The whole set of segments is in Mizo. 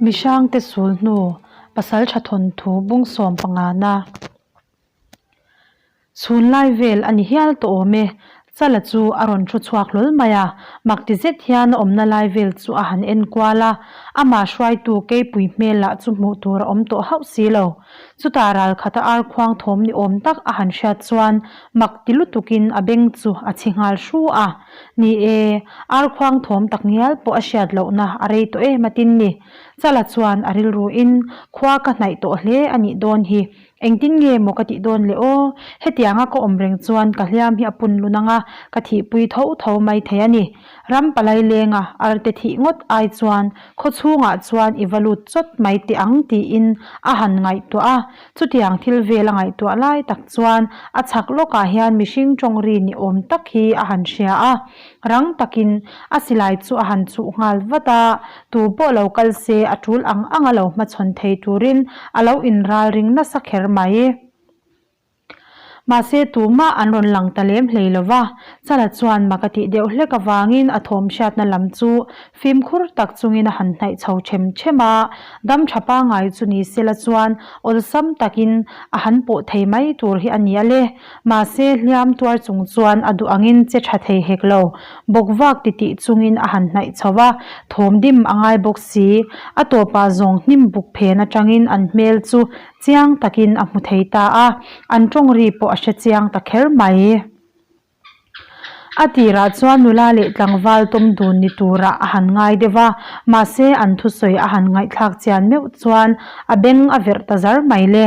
Mihrangte sul hnu, Pasaltha thawnthu bung sawm pangana chhun lai vel a ni hial tawh awm e. Chala chu a rawn thu chhuak hlawl mai a, mak ti zet hian a awmna lai vel chu a han en kual a, amah hruaitu keipui hmel lah chu hmuh tur a awm tawh hauh si lo. Chutah ral khata ar khuang thawm ni awm tak a han hriat chuan mak ti lutukin a beng chu a chhi nghal hru a. Ni e, ar khuang thawm tak ngial pawh a hriat lohna a rei tawh em atin ni. Chala chuan a rilruin khua ka hnaih tawh hle a nih dawn hi. Engtin nge maw ka tih dawn le aw? Hetianga ka awm reng chuan ka hliam hi a pun lun ang a, ka thihpui tho tho mai thei a ni. Ram palai lenga arte thih ngawt ai chuan khaw chhungah chuan i va lut chawt mai teh ang tiin a han ngaihtuah a. Chutiang thil vel a ngaihtuah lai tak chuan a chhak lawkah hian mihring tawng ri ni awm tak hi a han hria a. Rang takin a silai chu a han chuh nghal vat a, tu pawh lo kal se a tul ang ang a lo hmachhawn thei turin a lo inral ring nasa kher mai. Mahse tumah an rawn lang ta lem hlei lo va, Chala chuan mak a tih deuh hlek avangin a thawm hriatna lam chu fimkhur tak chungin a han hnaih chho them them a, dam tha pangai chu ni sela chuan awlsam takin a han pawh thei mai tur hi a ni a le. Mahse hliam tuar chung chuan a duh angin che tha thei hek lo. Bawk vak titih chungin a han hnaih chho va, thawm dim a ngai bawk si. A tawpah zawng hnim buk phen atangin an hmel chu Chiang takin a hmu thei ta a, an tawng ri pawh a hre chiang ta kher mai. A tirah chuan nula leh tlangval tawm dun ni turah a han ngai deuh a, mahse an thusawi a han ngaihthlak chian meuh chuan a beng a verh ta zar mai le.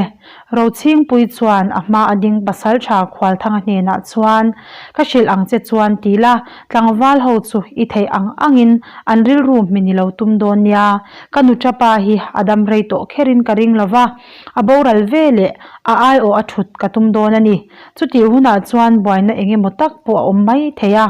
Rochhingpui chuan a hma a ding pasaltha Khualthanga hnenah chuan, Ka hrilh ang che chuan ti la, tlangval ho chu i theih ang angin an rilru hmin i lo tum dawn nia. Ka nu tapa hi a dam rei tawh kherin ka ring lo va, a boral ve leh a aiawh a thut ka tum dawn a ni. Chutih hunah chuan buaina eng emaw tak pawh a awm mai thei a.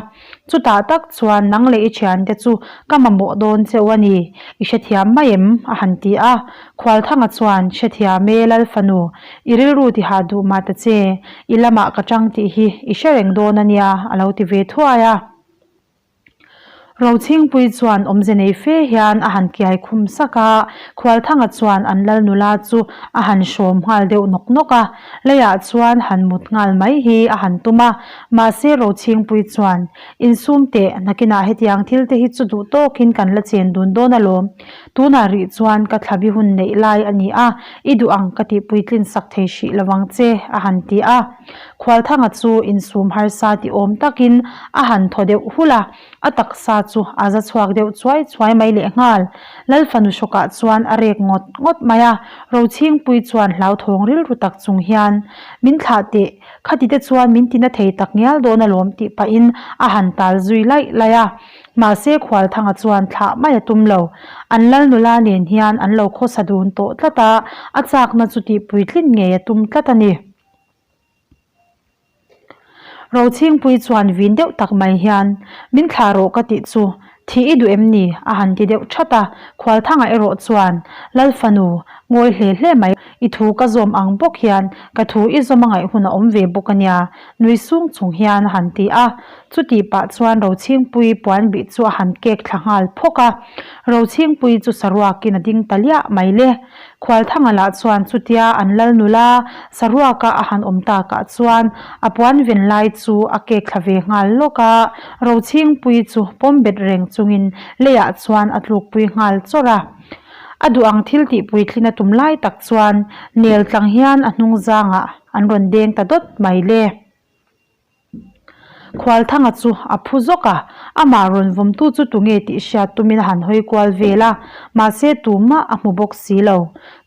Chutah tak chuan nang leh i thiante chu ka mamawh dawn cheu a ni, i hrethiam mai em? a han ti a. Khualthanga chuan, Hrethiam e Lalfanu, i rilru tihah duh mah ta che, i lamah ka tang tih hi i hre reng dawn a nia, a lo ti ve thuai a. Rochhingpui chuan awmze nei fe hian a han kiai khum sak a, Khualthanga chuan an lal nula chu a han hrawm nghal deuh nawk nawk a, leiah chuan han mut nghal mai hi a han tum a, mahse Rochhingpui chuan, Insum teh, nakinah hetiang thil te hi chu duh tawkin kan la chen dun dawn alawm, tunah rih chuan ka thlabi hun neih lai a ni a, i duh ang ka tih puitlin sak thei hrih lo ang che, a han ti a. Khualthanga chu insum harsa ti awm takin a han thaw deuh hulh a, a taksa chu a za chhuak deuh chuai chuai mai lehnghal. Lalfanu hrawkah chuan a rek ngawt ngawt mai a, Rochhingpui chuan hlauthawng rilru tak chung hian, Min thlah teh, khati te chuan min tina thei tak ngial dawn alawm tih pahin a han tal zui laih laih a. Mahse Khualthanga chuan thlah mai a tum lo. An lal nula nen hian an lo khawsa dun tawh tlat a, a chakna chu tihpuitlin ngei a tum tlat a ni. Rochhingpui chuan vin deuh tak mai hian, Min thlah rawh ka tih chu, thih i duh em ni? a han ti deuh that a. Khualthanga erawh chuan, Lal fanu, ngawi hle hle mai, i thu ka zawm ang bawk hian ka thu i zawm a ngaih hun a awm ve bawk a nia, nui sung chung hian a han ti a. Chutih pah chuan Rochhingpui puan bih chu a han kek thla nghal phawk a. Rochhingpui chu saruakin a ding ta liah mai le. Khualthanga lah chuan chutia an lal nula saruaka a han awm takah chuan a puan ven lai chu a kek thla ve nghal lawk a, Rochhingpuii chu pawm bet reng chungin leiah chuan a tlukpui nghal chawrh a. A duh ang thil tihpui thlin a tum lai tak chuan nel tlang hian a hnung zangah an rawn deng ta dawt mai le. Khualthanga chu a phu zawk a, amah rawn vawmtu chu tunge tih hriat tumin a han hawi kual vel a, mahse tumah a hmu bawk si lo.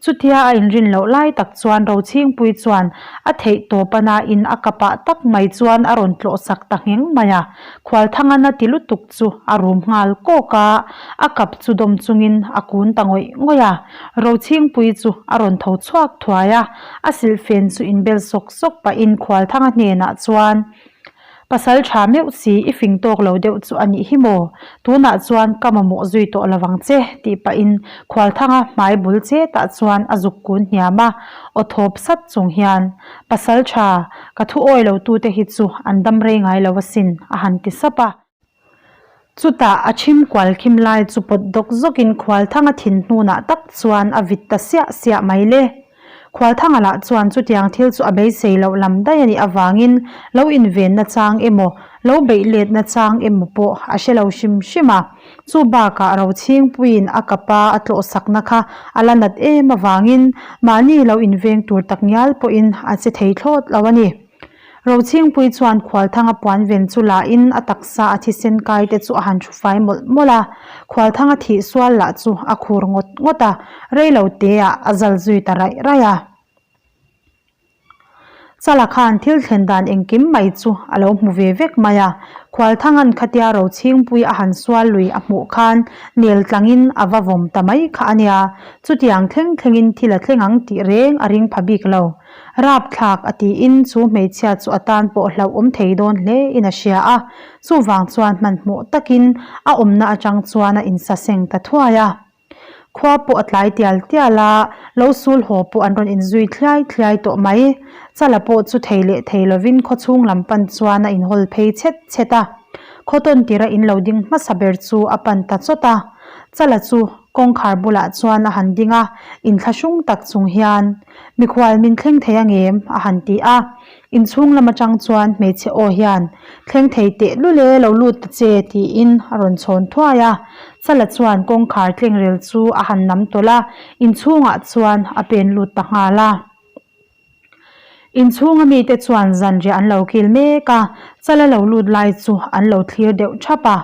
Chutia a inrin loh lai tak chuan Rochhingpui chuan a theih tawp a nain a kapah tak mai chuan a rawn tlawh sak ta ngheng mai a, Khualthanga na ti lutuk chu a rum nghal kawk a, a kap chu dawm chungin a kun ta ngawih ngawih a. Rochhingpui chu a rawn tho chhuak thuai a, a silhfen chu inbel sawk sawk pahin Khualthanga hnenah chuan, Pasal tha meuh si, i fing tawk lo deuh chu a nih hi maw? Tunah chuan ka mamawh zui tawh lo vang che, tih pahin Khualthanga hmai bul chetah chuan a zuk kun hniam a, aw thawp sat chung hian, Pasal tha, ka thu awi lo tute hi chu an dam rei ngai lo asin, a han ti sap a. Chutah a chhim kual khim lai chu pawt dawk zawkin Khualthanga thin hnunah tak chuan a vit ta siah siah mai le. Khualthanga lah chuan chutiang thil chu a beisei loh lam daih a nih avangin lo invenna chang emaw, lo beih letna chang emaw pawh a hre lo hrim hrim a. Chu bakah Rochhingpuiin a kapa a tlawhsakna kha a la nat em avangin mahni lo inveng tur takngial pawhin a che thei thlawt lo a ni. Rochhingpui chuan Khualthanga puan ven chu la in a taksa a thisen kai te chu a han thu fai mawlh mawlh a, Khualthanga thih sual lah chu a khur ngawt ngawt a, rei lo te ah a zal zui ta raih raih a. Chala khan thil thlen dan engkim mai chu a lo hmu ve vek mai a, Khualthanga'n khatia Rochhingpui a han sual lui a hmuh khan nel tlangin a va vawm ta mai kha a nia, chutiang thleng thlengin thil a thleng ang tih reng a ring pha bik lo. Rapthlak a tiin chu hmeichhia chu a tan pawh hlauhawm thei dawn hle in a hria a, chuvang chuan hmanhmawh takin a awmna atang chuan a insaseng ta thuai a. Khua pawh a tlai tial tial a, lo sul haw pawh an rawn inzui thliai thliai tawh mai. Chala pawh chu thei leh thei lovin khawchhung lam pan chuan a inhawl phei chhet chhet a. Khawtawn tira in lo ding hmasa ber chu a pan ta chawt a. Chala chu kawngkhar bulah chuan a han ding a, inthlahrung tak chung hian, Mikhual min thleng thei angem? a han ti a. Inchhung lam atang chuan hmeichhe aw hian, Thleng thei teh lul e, lo lut ta che, tiin a rawn chhawn thuai a. Chala chuan kawngkhar tlengrel chu a han nam tawlh a, inchhungah chuan a pen lut ta nghal a. Inchhunga mite chuan zanriah an lo kil mek a, Chala lo lut lai chu an lo thlir deuh thap a.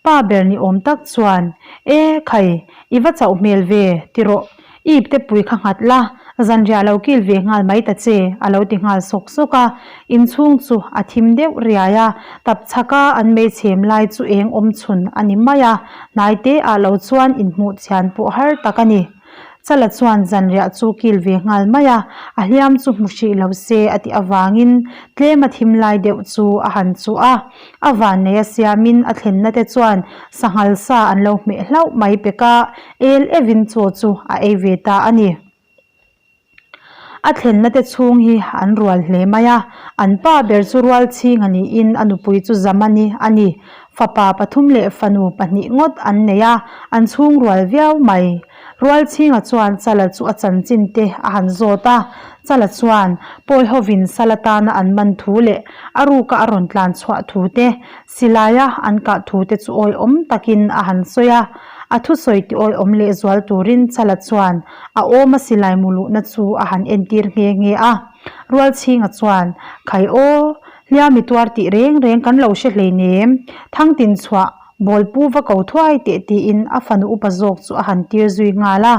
Pa ber ni awm tak chuan, E khai, i va chauh hmel ve, ti rawh. I ipte pui kha nghat la, zanriah lo kil ve nghal mai ta che, a lo ti nghal sawk sawk a. Inchhung chu a thim deuh riai a, tap chhaka an meichhem lai chu eng awm chhun a ni mai a, hnai te ah lo chuan inhmuh chian pawh har tak a ni. Chala chuan zanriah chu kil ve nghal mai a, a hliam chu hmu hrih lo se a tih avangin tlem a thim lai deuh chu a han chuh a. A vannei a siamin a thlenna te chuan sanghal sa an lo hmeh hlauh mai pek a, el evin chaw chu a ei ve ta a ni. A thlenna te chhung hi an rual hle mai a, an pa ber chu rual chhing a niin a nupui chu Zamani a ni. Fapa pathum leh fanu pahnih ngawt an nei a, an chhung rual viau mai. Rual chhinga chuan Chala chu a chanchin te a han zawt a, Chala chuan pawi hovin sal atana an man thu leh a ruka a rawn tlan chhuah thu te, silaia an kah thu te chu awihawm takin a han sawi a. A thusawi ti awihawm lehzual turin Chala chuan a awma silai mu luhna chu a han entir nghe nghe a. Rualchhinga chuan, Khai aw, hliam i tuar tih reng reng kan lo hre hleinem, Thangtin chhuah Bawlpu va ko thuai teh tiin a fanu upa zawk chu a han tir zui nghal a.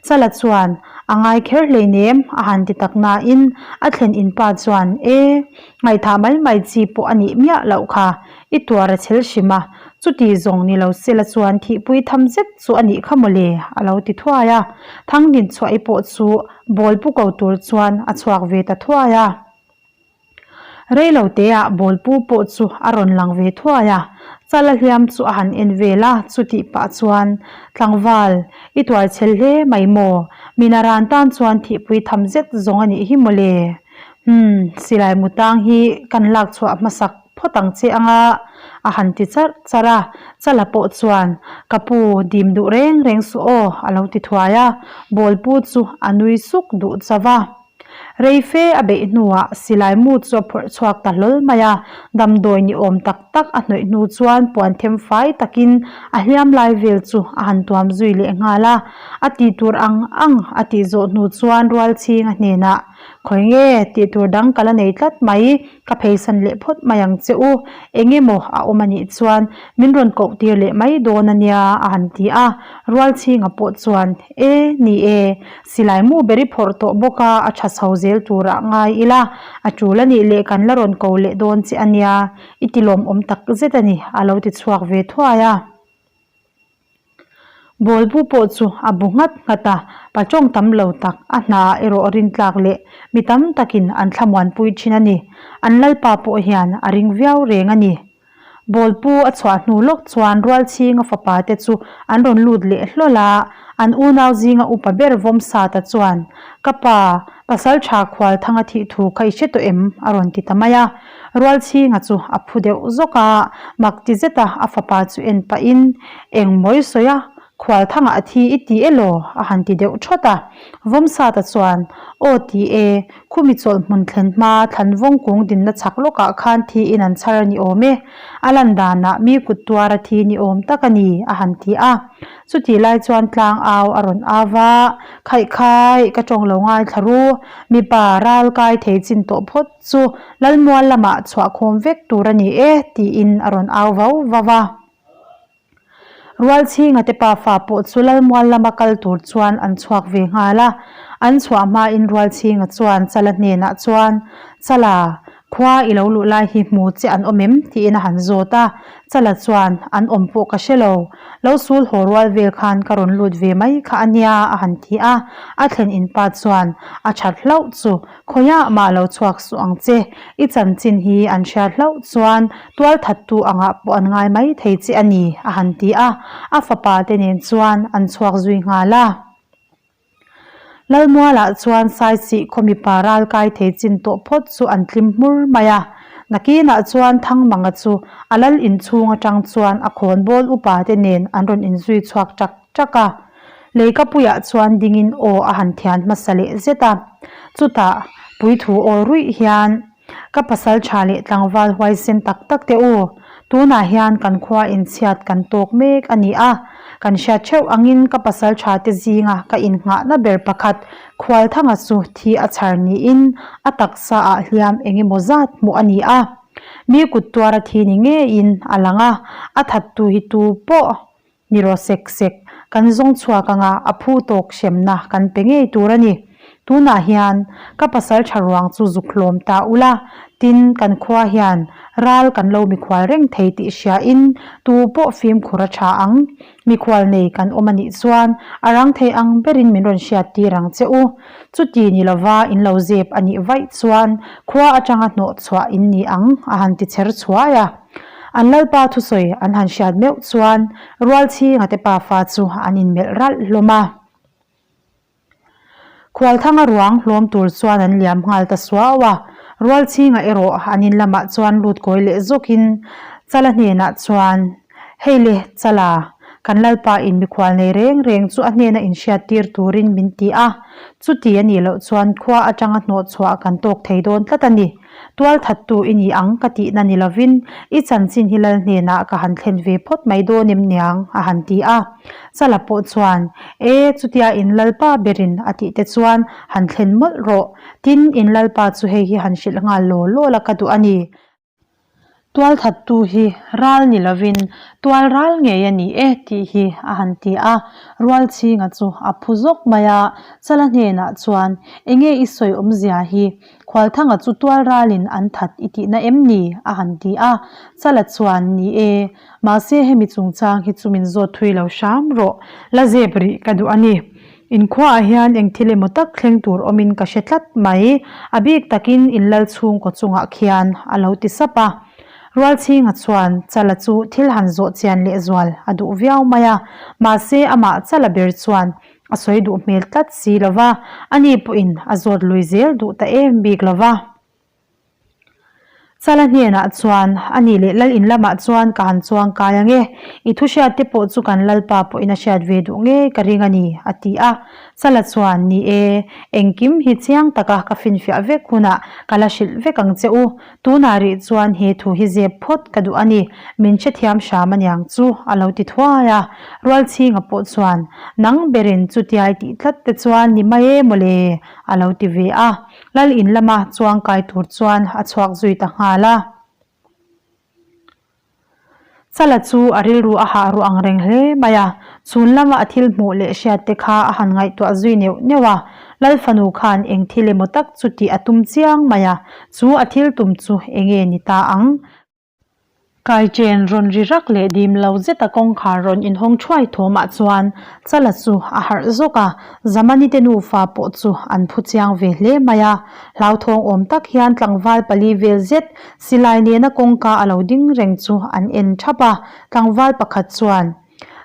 Chala chuan, A ngai kher hleinem, a han ti tak nain a thlen in pa chuan, E, ngaihthah mai mai chi pawh a nih miah loh kha, i tuar a chhel hrim a, chuti zawng ni lo sela chuan thihpui tham zet chu a nih kha mawle, a lo ti thuai a. Thangdinchhuahi pawh chu Bawlpu ko tur chuan a chhuak ve ta thuai a. Reiloteah bawlpu pawh chu a rawn lang ve thuai a, chala hliam chu a han en vel a, chutih pah chuan, Tlangval, i tuar chhel hle mai maw? Mina ran tan chuan thihpui tham zet zawng a nih hi mawle. Umm, silai mu tang hi kan lak chhuah hmasak phawt ang che anga, a han ti charh charh a. Chala pawh chuan, Ka pu, dim duh reng reng suh aw, a lo ti thuai a, bawlpu chu a nui suk duh chauh a. Rei fe a beih hnuah silai mu chu a phawrh chhuak ta hlawl mai a, damdawi ni awm tak tak a hnawih hnu chuan puan them fai takin a hliam lai vel chu a han tuam zui leh nghal a. A tih tur ang ang a tih zawh hnu chuan Rualchhinga hnenah, Khawi nge, tih tur dang ka la nei tlat mai, ka pheisan leh phawt mai ang che u, eng emaw a awm a nih chuan min rawn koh tir leh mai dawn a nia a han ti a. Rualchhinga pawh chuan, E, ni e, Silai mu ber i phawrh tawh bawk a, a tha chho zel turah ngai ila, a tul a nih leh kan la rawn ko leh dawn che a nia, i ti lawmawm tak zet a ni, a lo ti chhuak ve thuai a. Bawlbu pawh chu a bu nghat nghat a, pa tawng tam lo tak, a hna erawh rintlak leh mi tam takin an thlamuanpui thin a ni. An lalpa pawh hian a ring viau reng a ni. Bawlpu a chhuah hnu lawk chuan Rualchhinga fapa te chu an rawn lut leh hlawl a, an unau zinga upa ber Vawmsata chuan, Ka pa, pasal tha Khualthanga thih thu kha i hre tawh em? a rawn ti ta mai a. Rualchhinga chu a phu deuh zawk a, mak ti zeta a fapa chu en pahin, Eng mawi sawi a, Khualthanga a thi i ti elaw? a han ti deuh thawt a. Vawmsata chuan, Aw ti e, khumi chawlh hmun thlen hma Thlanvawng kung dinna chhak lawkah khan thiin an chhar a ni awm e. A lan danah mi kut tuara thi ni awm tak a ni, a han ti a. Chutih lai chuan tlang au a rawn au va, Khaih khai, ka tawng lo ngaithla ru, mipa ral kai thei chin tawh phawt chu Lalmual lamah chhuahkhawm vek tur a ni e, tiin a rawn au vau vau a. Rualchhinga te pafa pawh chu Lalmual lama kal tur chuan an chhuak ve nghal a. An chhuah hmain Rualchhinga chuan Chala hnenah chuan, Chala, khua i lo luh lai hi hmu che an awm em? tiin a han zawt a. Chala chuan, An awm pawh ka hre lo. Lo sul haw rual vel khan ka rawn lut ve mai kha a nia, a han ti a. A thlen inpa chuan, A that hlauh chu. Khawiah mah lo chhuak suh ang che, i chanchin hi an hriat hlauh chuan tualthattu angah pawh an ngai mai thei che a ni, a han ti a, a fapa te nen chuan an chhuak zui nghal a. Lalmualah chuan Saisih khaw mipa ral kai thei chin tawh phawt chu an tlim hmur mai a, nakinah chuan Thangmanga chu a lal inchhung atang chuan a khawnbawl upa te nen an rawn inzui chhuak ṭak ṭak a. Leikapuiah chuan dingin aw a han thian hmasa leh zet a. Chutah puithu aw ruih hian, Ka pasal tha leh tlangval huaisen tak tak teh u, tunah hian kan khua inchhiat kan tawk mek a ni a. Kan hriat theuh angin ka pasal tha te zinga ka innghahna ber pakhat Khualthanga chu thi a chhar niin a taksa ah hliam eng emaw zat hmuh a ni a. Mi kut tuara thi ni ngeiin a lang a, a thattu hi tu pawh Ni rawh sek sek, kan zawng chhuak anga a phu tawk hremna kan pe ngei tur a ni. Tunah hian ka pasal tha ruang chu zuk hlawm ta ula, tin kan khua hian ral kan lo mikhual reng thei tih hriain tu pawh fimkhur a tha ang. Mikhual nei kan awm a nih chuan a rang thei ang berin min rawn hriat tir ang che u. Chuti ni lova in lo zep a nih vaih chuan khua atanga hnawh chhuah in ni ang a han ti chher chhuai a. An lalpa thusawi an han hriat meuh chuan Rualchhinga te pafa chu an inmelh ralh hlawm a. Khualthanga ruang hlawm tur chuan an liam nghal ta suau a. Rualchhinga erawh an in lamah chuan lut kawi leh zawkin Chala hnenah chuan, Hei le Chala, kan lalpa in mikhual nei reng reng chu a hnena inhriat tir turin min ti a, chuti a nih loh chuan khua atanga hnawhchhuah kan tawk thei dawn tlat a ni. Tualthattu i ni ang ka tihna ni lovin i chanchin hi lal hnenah ka han thlen ve phawt mai dawn em niang a han ti a. Chala pawh chuan, E, chutia in lalpa berin a tih te chuan han thlen mawlh rawh. Tin, in lalpa chu hei hi han hrilh nghal law law la ka duh a ni. Tualthattu hi ral ni lovin tual ral ngei a ni e tih hi a han ti a. Rualchhinga chu a phu zawk mai a. Chala hnenah chuan, Enge i sawi awmzia hi? Khualthanga chu tual ralin an that i tihna em ni? a han ti a. Chala chuan, Ni e, mahse hemi chungchang hi chu min zawt thui lo hram rawh, la zep rih ka duh a ni. Inkhuaah hian eng thil emaw tak thleng tur awmin ka hre tlat mai, a bik takin in lal chhungkaw chungah khian, a lo ti sap a. Rualchhinga chuan Chala chu thil han zawh chian lehzual a duh viau mai a, mahse amah Chala ber chuan A sawi duh hmel tlat si lo va, ani pawhin a zawt lui zel duh ta em bik lo va. Chala hnenah chuan, Ani leh lal in lamah chuan ka han chuang kai ang e, i thu hriat te pawh chu kan lalpa pawhin a hriat ve duh ngei ka ring a ni, a ti a. Chala chuan, Ni e, engkim hi chiang taka ka finfiah vek hunah ka la hrilh vek ang che u, Tunah rih chuan he thu hi zep phawt ka duh a ni, min hrethiam hram aniang chu, a lo ti thuai a. Rualchhinga pawh chuan, Nang berin chutiai tih tlat te chuan ni mai e mawle, a lo ti ve a. Lal in lama chuang kai tur chuan a chhuak zui ta nghal a. Chala chu a rilru a hah ruh ang reng hle mai a, chhun lama a thil hmuh leh hriat te kha a han ngaihtuah zui neuh neuh a, Lal fanu khan eng thil emaw tak chu tih a tum chiang mai a, chu a thil tum chu enge ni ta ang? Kaichen rawn ri rak leh dim lo zeta kawngkhar rawn inhawng thuai thawmah chuan Chala chu a harh zawk a, Zamani te nufa pawh chu an phu chiang ve hle mai a. Hlauthawng awm tak hian tlangval pali vel zet silai nena kawngka a lo ding reng chu an en thap a, tlangval pakhat chuan,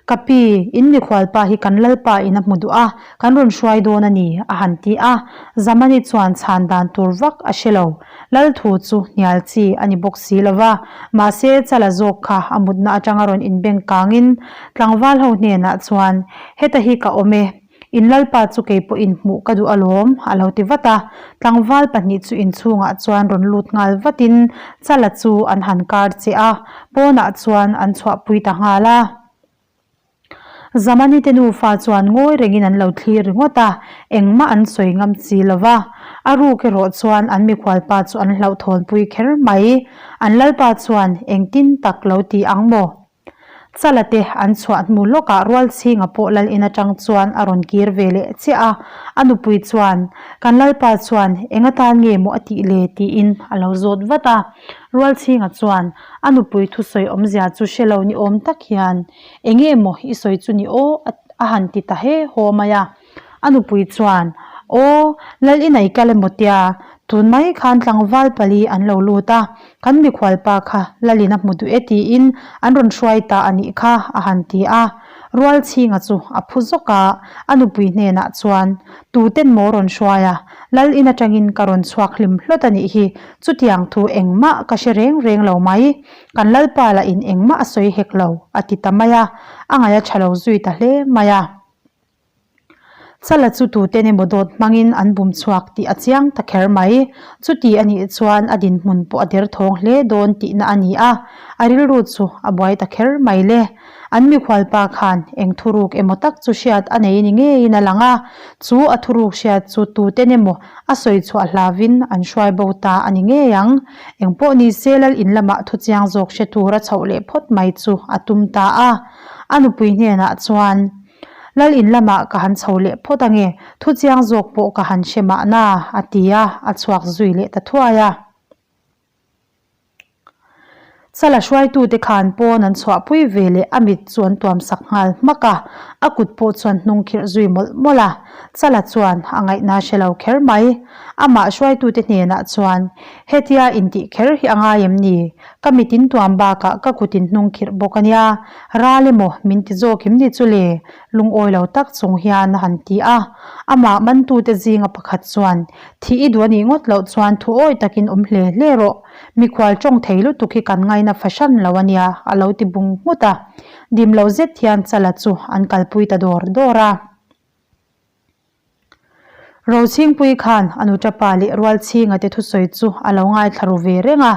Ka pi, in mikhualpa hi kan lalpa in a hmu duh a, kan rawn hruai dawn a ni, a han ti a. Zamani chuan chhan dan tur vak a hre lo. Lal thu chu hnial chi a ni bawk si lo va, mahse Chala zawk kha a mutna atanga rawn inbeng kangin tlangval ho hnenah chuan, Heta hi ka awm e, in lalpa chu kei pawhin hmuh ka duh alawm, a lo ti vat a. Tlangval pahnih chu inchhungah chuan rawn lut nghal vatin Chala chu an han kar che a, pawnah chuan an chhuahpui ta nghal a. Zamani te nufa chuan ngawi rengin an lo thlir ringawt a, engmah an sawi ngam chi lo va. A ruk erawh chuan an mikhualpa chu an hlauhthawnpui kher mai. An lalpa chuan engtin tak lo ti ang maw? Chala te an chhuah hnu lawkah Rualchhinga pawh lal in atang chuan a rawn kir ve leh chiah a. A nupui chuan, Kan lalpa chuan eng atan nge maw a tih le? tiin a lo zawt vat a. Rualchhinga chuan a nupui thusawi awmzia chu hre lo ni awm tak hian, Enge maw i sawi chu ni aw? a han ti ta he haw mai a. A nupui chuan, Aw, Lal i nei kal emaw tia, tun mai khan tlangval pali an lo lut a, kan mikhualpa kha Lalin a hmu duh e tiin an rawn hruai ta a nih kha, a han ti a. Rualchhinga chu a phu zawk a, a nupui hnenah chuan, Tuten maw rawn hruai a, Lal in atangin ka rawn chhuak hlim hlawt a nih hi, chutiang thu engmah ka hre reng reng lo mai. Kan Lalpa lah in engmah a sawi hek lo, a ti ta mai a, a ngaih a tha lo zui ta hle mai a. Chala chu tuten emaw dawt hmangin an bum chhuak tih a chiang ta kher mai. Chuti a nih chuan a dinhmun pawh a derthawng hle dawn tihna a ni a, a rilru chu a buai ta kher mai le. An mikhualpa khan eng thuruk emaw tak chu hriat a nei ni ngeiin a lang a, chu a thuruk hriat chu tuten emaw a sawi chhuah hlavin an hruai bo ta a ni ngei ang. Engpawh ni se lal in lamah thuchiang zawk hre tur a chhoh leh phawt mai chu a tum ta a. A nupui hnenah chuan, Lal in lamah ka han chho leh phawt ange, thuchiang zawk pawh ka han hre mahna, a ti a, a chhuak zui leh ta thuai a. Chala hruaitute khan pawn an chhuahpui ve leh a mit chu an tuam sak nghal hmak a, a kut pawh chuan hnung khirh zui mawlh mawlh a. Chala chuan a ngaihna hre lo kher mai. Amah hruaitute hnenah chuan, Hetia intih kher hi a ngai em ni? Ka mit in tuam bakah ka kut in hnung khirh bawk a nia. Ral emaw min ti zawk em ni chu le? Lungawi lo tak chung hian a han ti a. Amah mantute zinga pakhat chuan, Thih i duh a nih ngawt loh chuan thu awi takin awm hle hle rawh. Mikhual tawng thei lutuk hi kan ngaina fahran lo a nia, a lo ti bung nghut a. Dim lo zet hian Chala chu an kalpui ta dawr dawr a. Rochhingpui khan a nutapa leh Rualchhinga te thusawi chu a lo ngaithla ru ve reng a.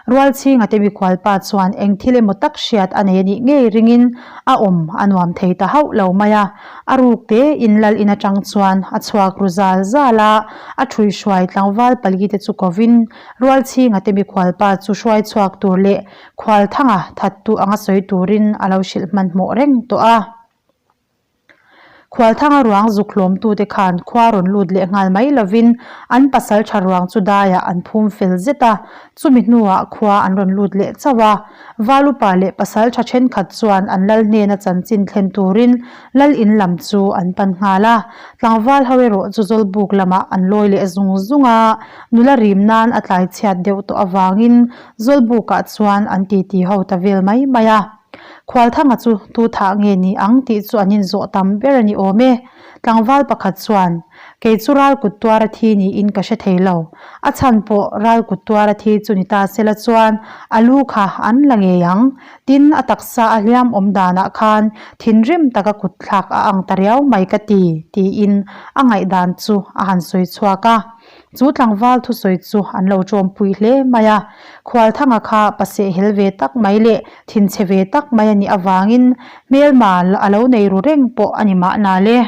Rualchhinga te mikhualpa chuan eng thil emaw tak hriat a nei a nih ngei ringin a awm a nuam thei ta hauh lo mai a. A ruk te in lal in atang chuan a chhuak ru zal zal a, a ṭhuihruai tlangval pali te chu kovin Rualchhinga te mikhualpa chu hruai chhuak tur leh Khualthanga thattu anga sawi turin a lo hrilh hmanhmawh reng tawh a. Khualthanga ruang zuk hlawmtute khan khua rawn lut leh nghal mai lovin an pasal tha ruang chu daiah an phum fel zet a, chumi hnuah khua an rawn lut leh chauh a. Valupa leh pasal tha thenkhat chuan an lal hnena chanchin thlen turin lal in lam chu an pan nghal a. Tlangval ho erawh chu Zawlbuk lamah an lawi leh zung zung a, nula rim nan a tlai chhiat deuh tawh avangin Zawlbukah chuan an titi ho ta vel mai mai a. Khualthanga chu tu thah nge ni ang tih chu an inzawh tam ber a ni awm e. Tlangval pakhat chuan, Kei chu ral kut tuara thi niin ka hre thei lo. A chhan pawh ral kut tuara thi chu ni ta sela chuan a lu kha an la ngei ang. Tin, a taksa a hliam awm danah khan thinrim taka kut thlak a ang ta riau mai ka ti, tiin a ngaihdan chu a han sawi chhuak a. Chu tlangval thusawi chu an lo ṭawmpui hle mai a, Khualthanga kha paseh hel ve tak mai leh thinchhe ve tak mai a nih avangin hmelma a lo nei ru reng pawh a ni mahna le.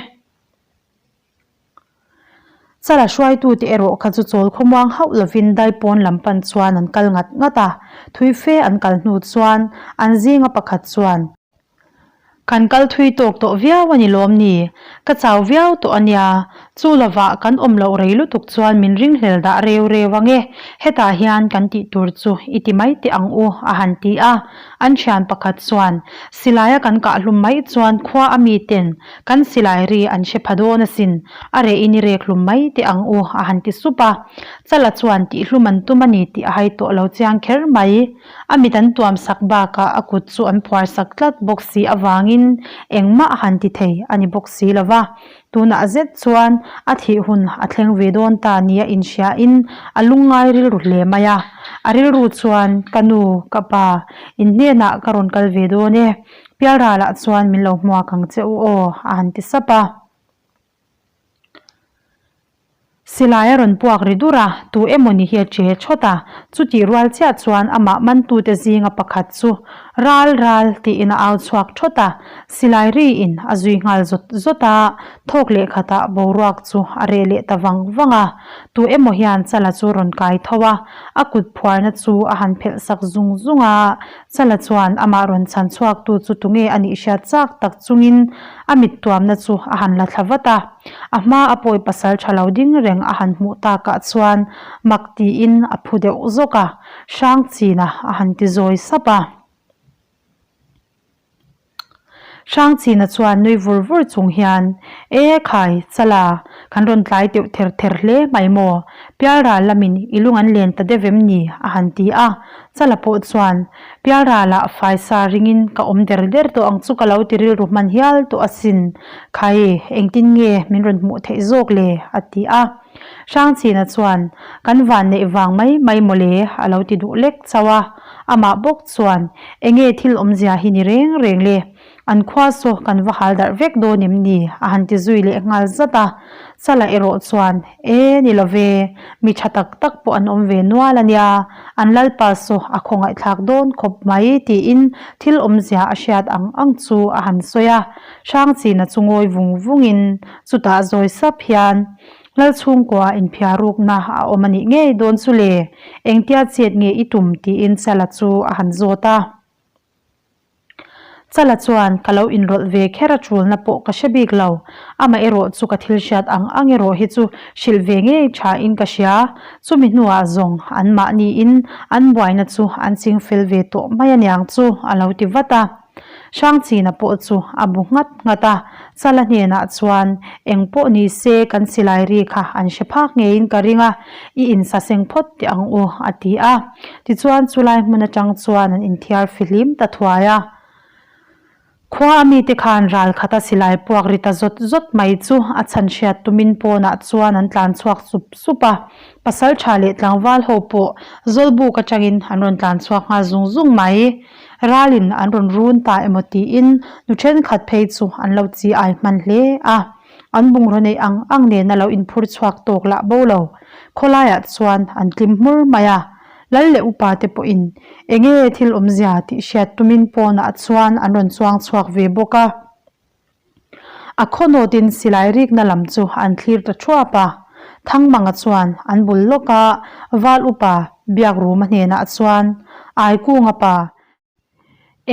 Chala hruaitute erawh kha chu chawl khawmuang hauh lovin daipawn lam pan chuan an kal ngat ngat a, thui fe an kal hnu chuan an zinga pakhat chuan, Kan kal thui tawk tawh viau a ni lawm ni? Ka chau viau tawh a nia. Chu lovah kan awm loh rei lutuk chuan min ringhlel dah reu reu ang e, hetah hian kan tih tur chu i ti mai teh ang u, a han ti a. An thian pakhat chuan, Silaia kan kah hlum mai chuan khua a miten kan silai ri an hre pha dawn asin, a reh in i rek hlum mai teh ang u, a han ti sup a. Chala chuan tihhlum an tum a ni tih a hai tawh lo chiang kher mai. A mit an tuam sak bakah a kut chu an phuar sak tlat bawk si avangin engmah a han ti thei a ni bawk si lo va. Tunah zet chuan a thih hun a thleng ve dawn ta nia inhriain a lungngai rilru hle mai a. A rilru chuan, Ka nu, ka pa, in hnenah ka rawn kal ve dawn e, Pialralah chuan min lo hmuak ang che u aw, a han ti sap a. Silai a rawn puak ri dur a, tu emaw ni hi a che thawt a, chutih rual chiah chuan amah mantute zinga pakhat chu Ral ral tiin a au chhuak thawt a, silai riin a zui nghal zawt zawt a, thawk leh khatah boruak chu a reh leh ta vang vang a, tu emaw hian Chala chu rawn kai tho a, a kut phuarna chu a han phelh sak zung zung a, Chala chuan amah rawn chhan chhuaktu chu tunge a nih hriat chak tak chungin a mit tuamna chu a han la thla vat a. A hma a pawi pasal tha lo ding reng a han hmuh takah chuan mak tiin a phu deuh zawk a, hrang china a han ti zawi sap a. Hrang china chuan nui vur vur chung hian, E khai, Chala, kan rawn tlai teuh ther ther hle mai maw? Pialral lamin i lung an len ta deuh em ni? a han ti a. Chala pawh chuan, Pialralah faisa ringin ka awm der der tawh ang chu ka lo ti rilru hman hial tawh asin. Khai, engtin nge min rawn hmuh theih zawk le? a ti a. Hrangchina chuan, Kan van neih vang mai mai mawle a lo ti duh lek chauh a. Amah bawk chuan, Enge thil awmzia hi ni reng reng le? An khua saw kan va hal darh vek dawn em ni? a han ti zui leh nghal zat a. Chala erawh chuan, E, ni lo ve, mi tha tak tak pawh an awm ve nual a nia, an lalpa saw a khawngaihthlak dawn khawp mai, tiin thil awmzia a hriat ang ang chu a han sawi a. Hrangchina chu ngawi vung vungin chutah zawi sap hian, Lalchhungkua inphiarukna a awm a nih ngei dawn chu le, engtia chet nge i tum? tiin Chala chu a han zawt a. Chala chuan ka lo inrawlh ve kher a tulna pawh ka hre bik lo. Amah erawh chu ka thil hriat ang ang erawh hi chu hrilh ve ngei tha in ka hria. Chumi hnuah zawng an mahniin an buaina chu an ching fel ve tawh mai aniang chu a lo ti vat a. Hrangchina pawh chu a bu nghat nghat a. Chala hnenah chuan eng pawh ni se kan silai ri kha an hre phak ngeiin ka ring a, i insaseng phawt teh ang u a ti a. Tichuan chulai hmun atang chuan an inthiar fihlim ta thuai a. Khua a mite khan ral khata silai puak ri ta zawt zawt mai chu a chhan hriat tumin pawnah chuan an tlan chhuak sup sup a. Pasal tha leh tlangval ho pawh Zawlbuk atangin an rawn tlan chhuak nghal zung zung mai. Ralin an rawn run ta emaw tiin nu thenkhat phei chu an lo chi ai hman hle a. An bungraw neih ang ang nena lo inphur chhuak tawk lah bo lo. Khawlaiah chuan an tlim hmur mai a. Lal leh upa te pawhin enge thil awmzia tih hriat tumin pawnah chuan an rawn chuang chhuak ve bawk a. A khawnawtin silai rikna lam chu an thlir ta thuap a. Thangmanga chuan an bul lawk a, Val upa Biakruma hnenah chuan, Aikunga pa,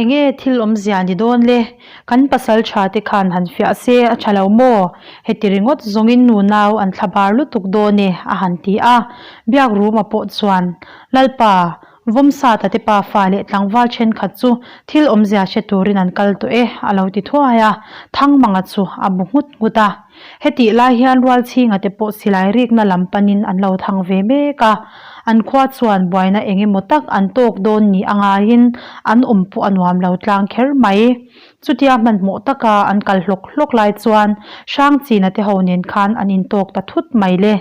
Enge thil awmzia ni dawn le? Kan pasal tha te khan han fiah se a tha lo maw? Heti ringawt zawngin nunau an thla bar lutuk dawn e a han ti a. Biakruma pawh chuan, Lalpa, Vawmsata te pa fa leh tlangval thenkhat chu thil awmzia hre turin an kal tawh e a lo ti thuai a. Thangmanga chu a bu nghut nghut a. Hetih lai hian Rualchhinga te pawh silai rikna lam panin an lo thang ve mek a, an khua chuan buaina eng emaw tak an tawk dawn ni a ngaiin an awm pawh a nuam lo tlang kher mai. Chutia hmanhmawh taka an kal hlawk hlawk lai chuan Hrangchina te ho nen khan an intawk ta thut mai le.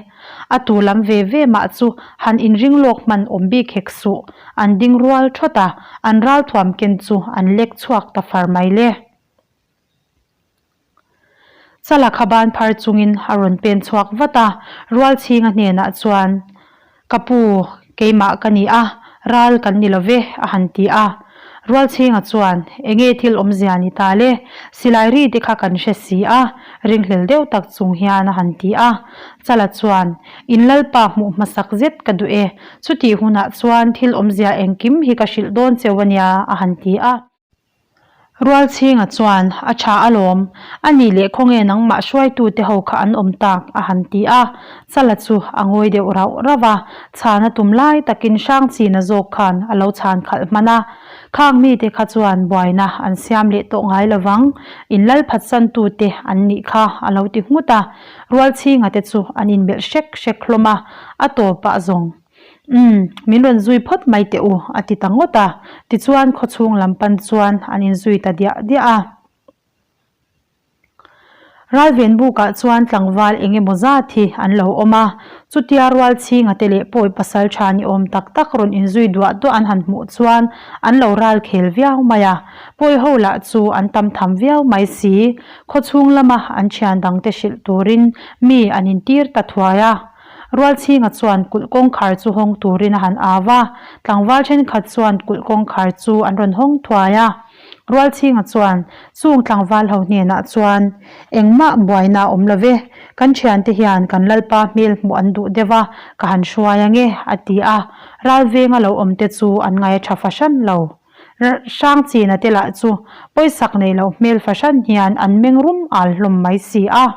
A tu lam ve ve mah chu han inring lawk hman awm bik hek suh. An ding rual thawt a, an ralthuam ken chu an lek chhuak ta far mai le. Chala kha ban phar chungin a rawn pen chhuak vat a, Rualchhinga hnenah chuan, Ka pu, keimah ka ni a, ral kan ni lo ve, a han ti a. Rualchhinga chuan, Enge thil awmzia ni ta le, silai ri te kha kan hre si a, ringhlel deuh tak chung hian a han ti a. Chala chuan, In lalpa hmuh hmasak zet ka duh e, chutih hunah chuan thil awmzia engkim hi ka hrilh dawn cheu a nia, a han ti a. Rualchhinga chuan, A tha alawm, a nih leh khawnge nangmah hruaitute ho kha an awm tak? a han ti a. Chala chu a ngawi deuh rauh rauh a, chhan a tum lai takin Hrangchina zawk khan a lo chhan khalh hman a. Khang mite kha chuan buaina an siam leh tawh ngai lovang, in lal phatsantute an nih kha a lo ti nghut a. Rualchhinga te chu an inmelh hrek hrek hlawm a, a tawpah zawng. Umm, min rawn zui phawt mai teh u, a ti ta ngawt a. Tichuan khawchhung lam pan chuan an inzui ta diah diah a. Ralven bukah chuan tlangval eng emaw zat hi an lo awm a. Chutia Rualchhinga te leh pawi pasal tha ni awm tak tak rawn inzui duah duah an han hmuh chuan an lo ral khel viau mai a. Pawi ho lah chu an tam tham viau mai si. Khawchhung lama an thian dangte hrilh turin mi an intir ta thuai a. Rualchhinga chuan kulh kawngkhar chu hawng turin a han au a, tlangval thenkhat chuan kulh kawngkhar chu an rawn hawng thuai a. Rualchhinga chuan chung tlangval ho hnenah chuan, Engmah buaina a awm lo ve, kan thiante hian kan Lalpa hmel hmuh an duh deuh a, ka han hruai ange, a ti a. Ralvenga lo awmte chu an ngaia tha fahran lo. Hrangchina te lah chu pawisak nei loh hmel fahran hian an meng rum al hlawm mai si a.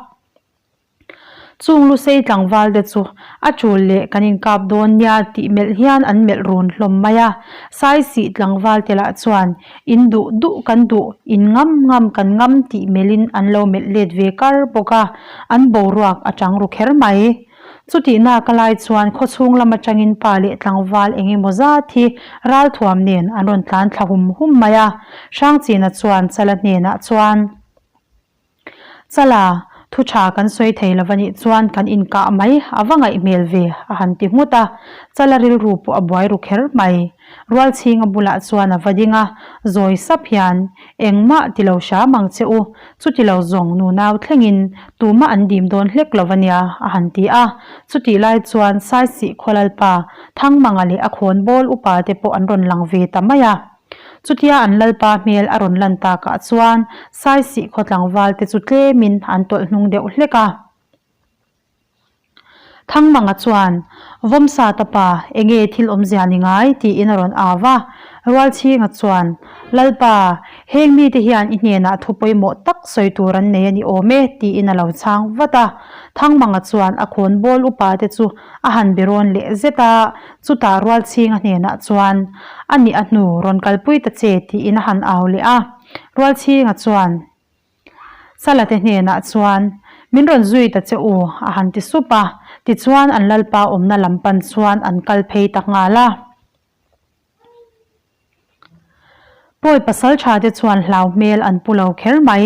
Chung Lusei tlangval te chu a tul leh kan inkap dawn nia tih melh hian an melh run hlawm mai a. Saisih tlangval te lah chuan in duh duh kan duh, in ngam ngam kan ngam tih melhin an lo melh let ve kar bawk a, an boruak a chang ru kher mai. Chutihnak a lai chuan khawchhung lam atangin pa leh tlangval eng emaw zat hi ralthuam nen an rawn tlan thla hum hum mai a. Hrangchina chuan Chala hnenah chuan. Chala, thu tha kan sawi thei lo anih chuan kan inkah mai a va ngaih hmel ve, a han ti nghut a. Chala rilru pawh a buai ru kher mai. Rualchhinga bulah chuan a va ding a, zawi sap hian, Engmah ti lo hram ang che u, chuti lo zawng nunau thlengin tumah an dim dawn hlek lo ania, a han ti a. Chutih lai chuan Saisih Khawlalpa, Thangmanga leh a khawnbawl upa te pawh an rawn lang ve ta mai a. Chutia an lalpa hmel a rawn lan takah chuan Saisih khaw tlangval te chu tlemin an tawlh hnung deuh hlek a. Thangmanga chuan, Vawmsa ta pa, enge thil awmzia ni ngai? tiin a rawn au va. Rualchhinga chuan, Lalpa, heng mite hian i hnenah thu pawimawh tak sawi tur an nei a ni awm e, tiin a lo chhang vat a. Thangmanga chuan a khawnbawl upa te chu a han be rawn leh zet a, chutah Rualchhinga hnenah chuan, A nih a hnu, rawn kalpui ta che, tiin a han au leh a. Rualchhinga chuan Chalate hnenah chuan, Min rawn zui ta che u, a han ti sup a. Tichuan an Lalpa awmna lam pan chuan an kal phei ta nghal a. Pawi pasal tha te chuan hlau hmel an pu lo kher mai.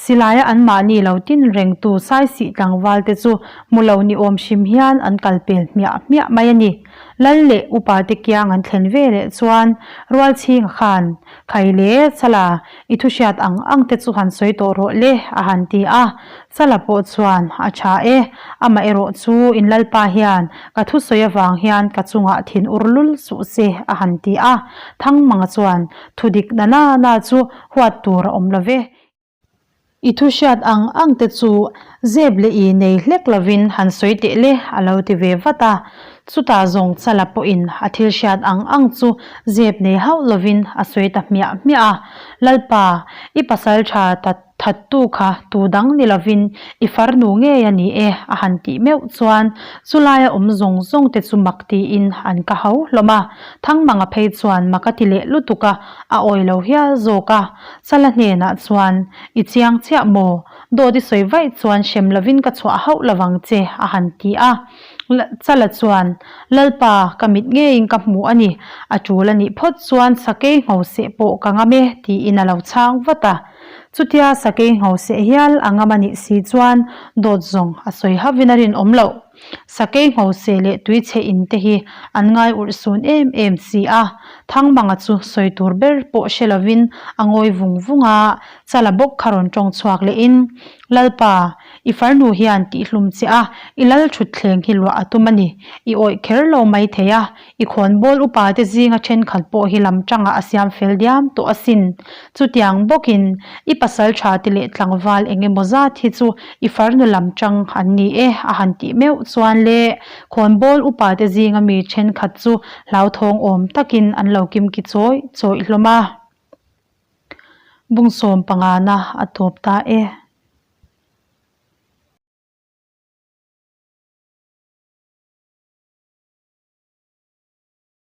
Silaia anmahni lo tin rengtu Saisih tlangval te chu hmu lo ni awm hrim hian an kal pel hmiah hmiah mai a ni. Lal leh upa te kiang an thlen ve leh chuan Rualchhinga khan, Khai le, Chala, I thu hriat ang ang te chu han sawi tawh rawh le, a han ti a. Chala pawh chuan, A tha e, amah erawh chu in Lalpa hian ka thu sawi avang hian ka chungah thin ur lul suh se, a han ti a. Thangmanga chuan, Thu dik na na na chu huat tur a awm lo ve. I thu hriat ang ang te chu zep leh i nei hlek lovin han sawi teh le, a lo ti ve vat a. Chutah zawng Chala pawhin a thil hriat ang ang chu zep nei hauh lovin a sawi ta hmiah hmiah a. Lalpa, i pasal tha ta thattu kha tu dang ni lovin i farnu ngei a ni e, a han tih meuh chuan chulaia awm zawng zawng te chu mak tiin an ka hau hlawm a. Thangmanga phei chuan mak a ti leh lutuk a, a awi lo hial zawk a. Chala hnenah chuan, I chiang chiah maw? Dawt i sawi vaih chuan hrem lovin ka chhuah hauh lovang che, a han ti a. Chala chuan, Lalpa, ka mit ngeiin ka hmu a ni. A tul a nih phawt chuan sakei nghoseh pawh ka ngam e, tiin a lo chhang vat a. Chutia sakei nghoseh hial a ngam a nih si chuan dawt zawng a sawi hauhin a rinawm loh. Sakei nghoseh leh tuichhe in te hi an ngai urh sun em em si a. Thangmanga chu sawi tur ber pawh hre lovin a ngawi vung vung a, Chala bawk kha rawn tawng chhuak lehin, Lalpa, I farnu hian tihhlum che a, i lal thutthleng hi luah a tum a ni. I awih kher lo mai thei a, i khawnbawl upa te zinga thenkhat pawh hi lam tangah a siam fel diam tawh asin. Chutiang bawkin, i pasal tha te leh tlangval eng emaw zat hi chu i farnu lam tang an ni e, a han tih meuh chuan le, khawnbawl upa te zinga mi thenkhat chu hlauthawng awm takin an lo kimki chawih chawih hlawm a. Bung sawm pangana a tawp ta e.